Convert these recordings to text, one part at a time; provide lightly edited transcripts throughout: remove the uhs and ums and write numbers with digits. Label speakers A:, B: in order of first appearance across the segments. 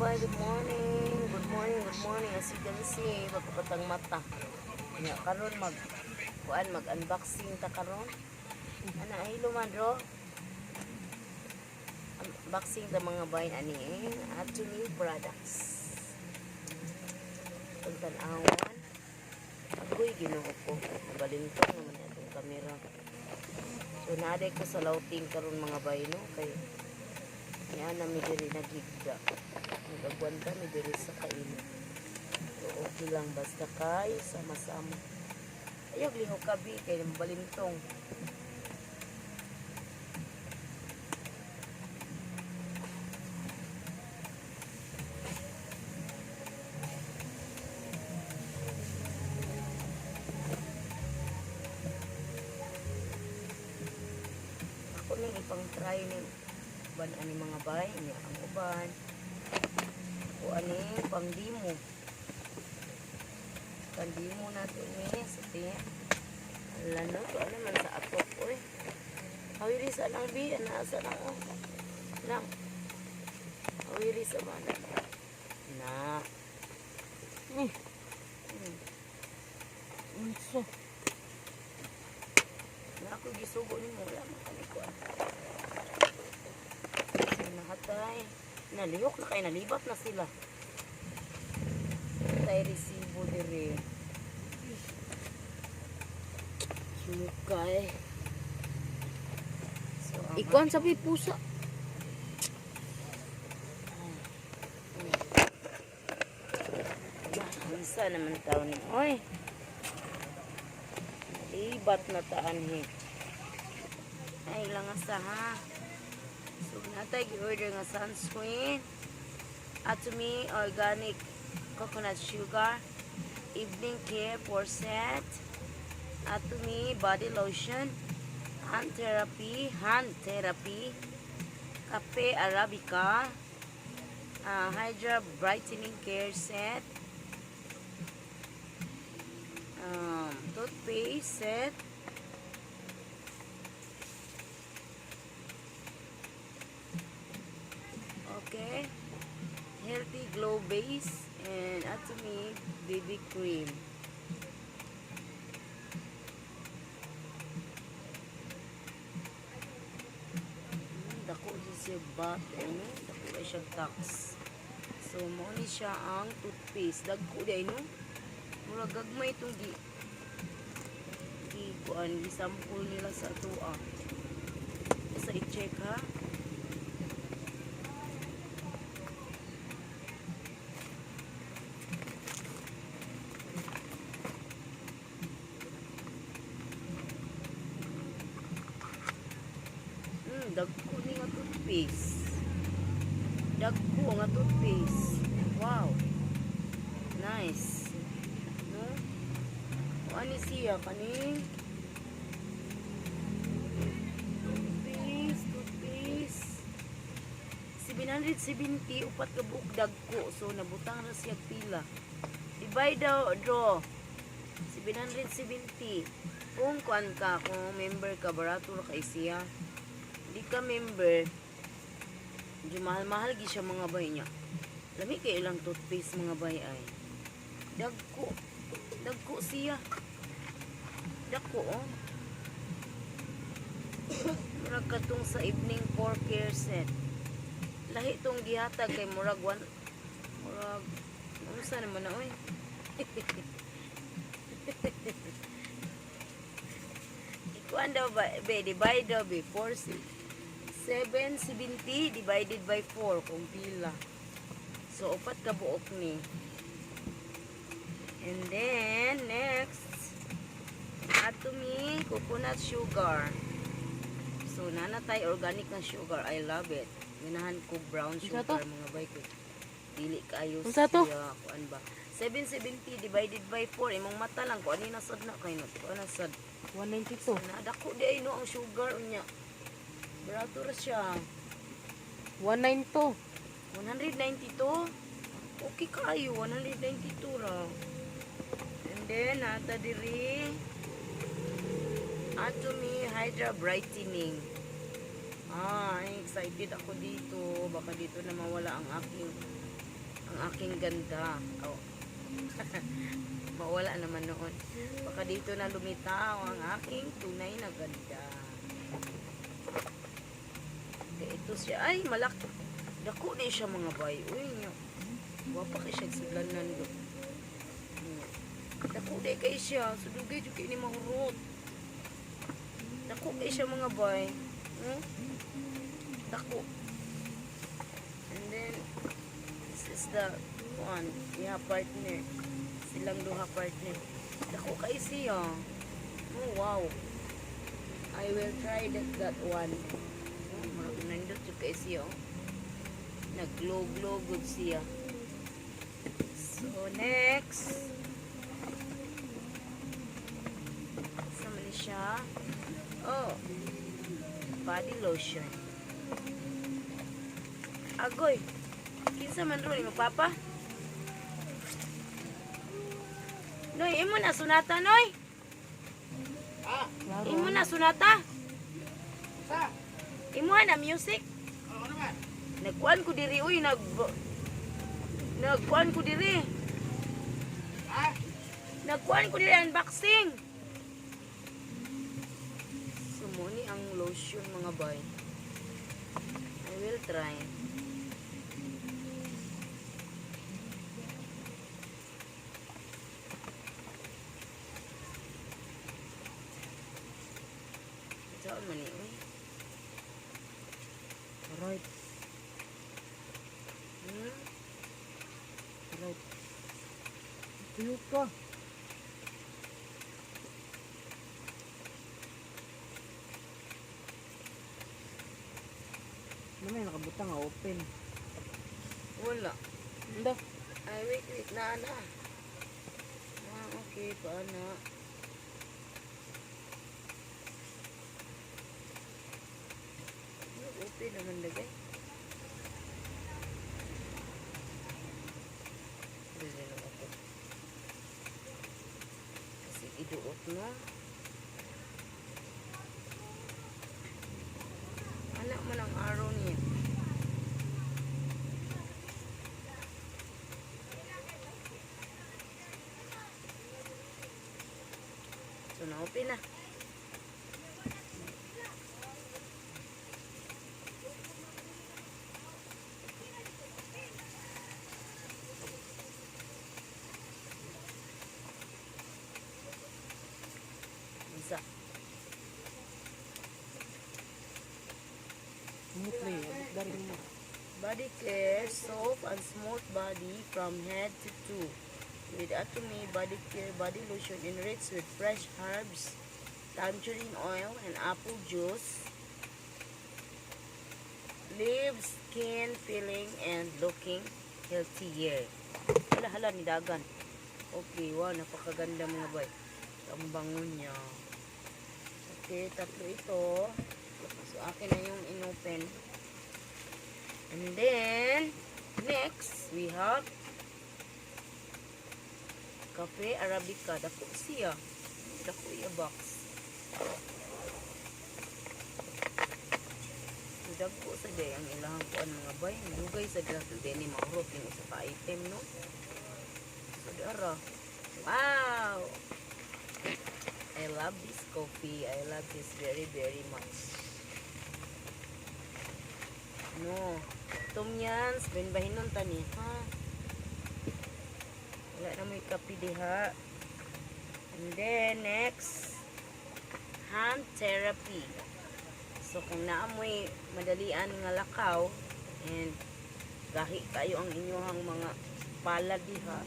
A: Bay. Good morning. Good morning, good morning. As you can see, magpapatang mata. Nya karon mag kuan, mag-unboxing ta karon. Ana, hello man ro. Unboxing ta, mga bay, ani eh. Atomy products. Itong tan-awan. Agoy, Ginoo ko. Nabalintong naman atong kamera. So naaday ko sa lauting karon, mga bay, no, kay niya na mi diri naghigda. Nagagwanta mi diri sa kainit. So okay lang basta kay sama-sama. Ayaw lihok kabi kay mabalintong. Ako ning ipang try ni uban ani, mga bay, niya ang uban. Ako ani pangdimo. Pandimo nato ni sa ti. Ala no, to ano man sa atok oy. Hawiri sa lang bi, ana sa lang oh. Lang. Hawiri sa man. Na.
B: Eh, unsa?
A: Na ako gisugo nimo, wala man kami kuan. So nahatay. Nalihok na kay nalibat na sila. Tay resibo dire.
B: Suka eh.
A: So ang
B: Ikuan sabi pusa.
A: Unsa naman taon ni? Oy. Nalibat na taan he. Ay lang sa ha. So natay gi-order nga sunscreen. Atomy organic coconut sugar, evening care for set, Atomy body lotion, hand therapy, Cafe Arabica, Hydra brightening care set, toothpaste set, okay, healthy glow base, and Atomy BB cream. Dako di siya bat, ano? Dako ay siya tax. So, mao ni siya ang toothpaste. Dagko di ay, no? Mura gagmay itong gi kuan, gi sample nila sa atoa. Sa i-check ha. Dagko ni nga toothpaste. Dagko nga toothpaste. Wow. Nice. No? O ani siya kaning toothpaste, toothpaste. 770 upat ka buok, dagko. So nabutang ra siya pila. Divide daw draw. 770. Kung kuan ka, kung member ka, barato ra kay siya. Di ka member, medyo mahal-mahal gi siya, mga bay, niya. Lami kay ilang toothpaste, mga bay, ay. Dagko. Dagko siya. Dagko oh. Murag katong sa evening core care set. Lahi tong gihatag kay murag one, murag unsa naman na oy. Ikuan daw ba, be, divide daw be, 4, 770 divided by 4 kung pila. So, upat ka buok ni. And then, next, Atomy coconut sugar. So, nanatay organic na sugar. I love it. Ganahan ko brown
B: Unsa
A: sugar,
B: to?
A: mga bay ko. Dili kayo
B: Unsa to?
A: siya. Kuan ba? 770 divided by 4. Imong mata lang kung ano nasad na kayo. Kuan nasad.
B: 192.
A: Nadako di ay no ang sugar unya. Barato ra siya.
B: 192.
A: 192? Okay kayo, 192 ra. And then, nata diri Atomy Hydra Brightening. Ah, excited ako dito. Baka dito na mawala ang aking Ang aking ganda. Oh. Mawala naman noon. Baka dito na lumitaw ang aking tunay na ganda. Okay, ito siya. Ay, malaki. Dako di siya, mga bay. Uy, nyo. Wapa kay siya sudlanan do. Dako di kay siya. So, dugay jud kay ni mahurot. Dako kay siya, mga bay. Dako. And then, this is the one. Yeah, partner. Silang duha partner. Dako kay siya. Oh, wow. I will try that one. Oh, murag nindot jud kay siya. Oh. Nag-glow-glow good siya. So, next. Sa man ni siya? Oh. Body lotion. Agoy. Kinsa man ron imong papa? Noy, imo na sunata, Noy. Imo na sunata. Imo na music. Nagkuan ko diri uy, nagkuan ko diri. Nagkuan ko diri unboxing. So mo ni ang lotion, mga bay. I will try. Saan man ni uy?
B: Right. Right. Tuyok ka. Ano may nakabutang nga open?
A: Wala.
B: Hindi.
A: Ay, wait, wait. Na, na. Ah, okay. Paano? Open naman lagay. Dili lang ako. Kasi iduot no. Anak man ang araw niya. So, na-open na. Isa.
B: Smoothly. Abot dari mo.
A: Body care, soap and smooth body from head to toe. With Atomy Body Care Body Lotion enriched with fresh herbs, tangerine oil, and apple juice. Leaves skin feeling and looking healthier. Hala, hala, ni dagan. Okay, wow, napakaganda, mga boy. Ang bango niya. Okay, tatlo ito. So, akin na yung inopen. And then, next, we have Cafe Arabica. Dako siya. Dako iya box. So, dagko sa day ang ilahang kuan, mga bay. Dugay sa dahil din ni mahurot yung isa ka item, no? So, dara. Wow! I love this coffee. I love this very, very much. No. Tumyans, benbahinon tani, ha? Wala na mo'y kape diha. And then, next, hand therapy. So, kung naamoy madalian nga lakaw, and gahi kayo ang inyong mga palad diha,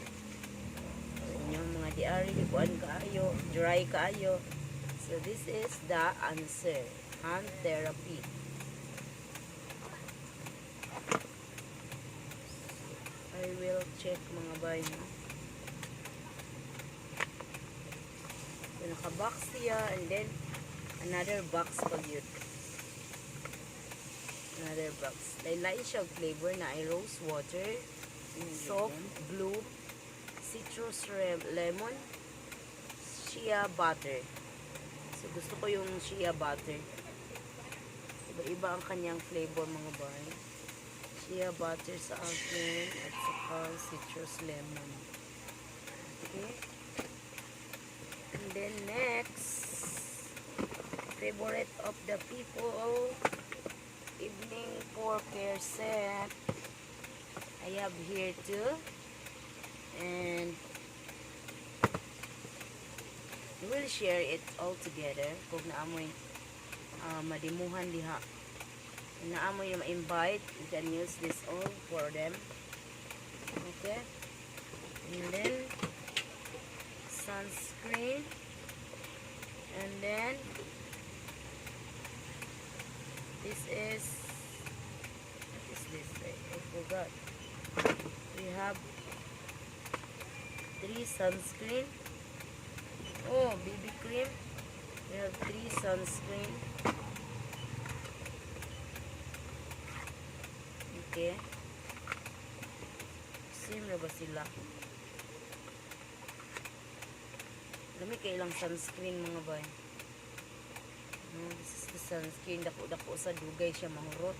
A: inyong mga diari, kuan kaayo, dry kaayo. So, this is the answer. Hand therapy. I will check, mga bay. No? So, naka-box siya and then another box pag yun. Another box. Lain-lain siya og flavor na ay rose water, soft blue, citrus lemon, shea butter. So, gusto ko yung shea butter. Iba-iba ang kanyang flavor, mga bay. Shea butter sa akin at saka citrus lemon. Okay. And then next, favorite of the people, evening four pair set. I have here too. And we will share it all together kung naamoy madimuhan diha. Kung naamoy ma-invite, you can use this all for them. Okay? And then, sunscreen. And then, this is, what is this? I forgot. We have three sunscreen. Oh, BB cream. We have three sunscreen. Okay. Same na ba sila? Lami kay ilang sunscreen, mga bay. No, this is the sunscreen. Dako-dako sa dugay siya mahurot.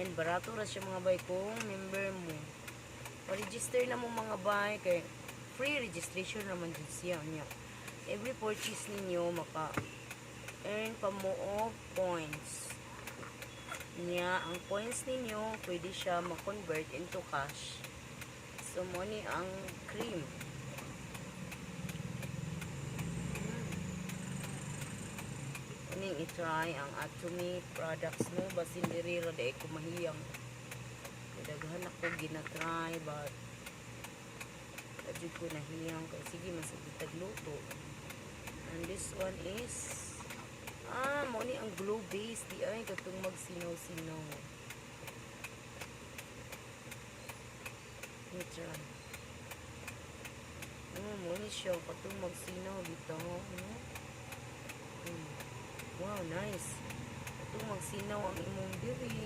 A: And barato ra siya, mga bay, kung member mo. Pa-register na mo, mga bay, kay free registration naman jud siya niya. Every purchase ninyo maka earn pa mo og points. Niya, ang points ninyo pwede siya ma-convert into cash. So mo ni ang cream. Uning i-try ang Atomy products, no, basin diri ra dai ko mahiyang. Daghan ako gina-try but adyo ko nahiyang kay sige man sa tagluto. And this one is mo ni ang glow base di ay katong magsinaw-sinaw. Let me try. Oh, mo ni siya katong magsinaw bitaw, no? Wow, nice. Katong magsinaw ang imong diri.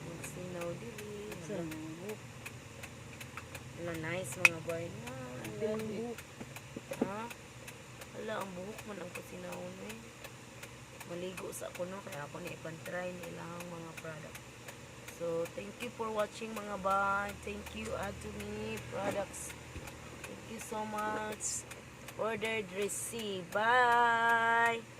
A: Magsinaw diri.
B: Sa
A: Hala,
B: mga buhok.
A: Hala, nice, mga bay. Ah, I love
B: Ang
A: it.
B: buhok.
A: Ha? Hala, ang buhok man ang pasinawon eh. Maligo sa ako, no, kaya ako na ipantry ni ilang mga product. So, thank you for watching, mga bay. Thank you, Atomy Products. Thank you so much. Ordered, receive. Bye!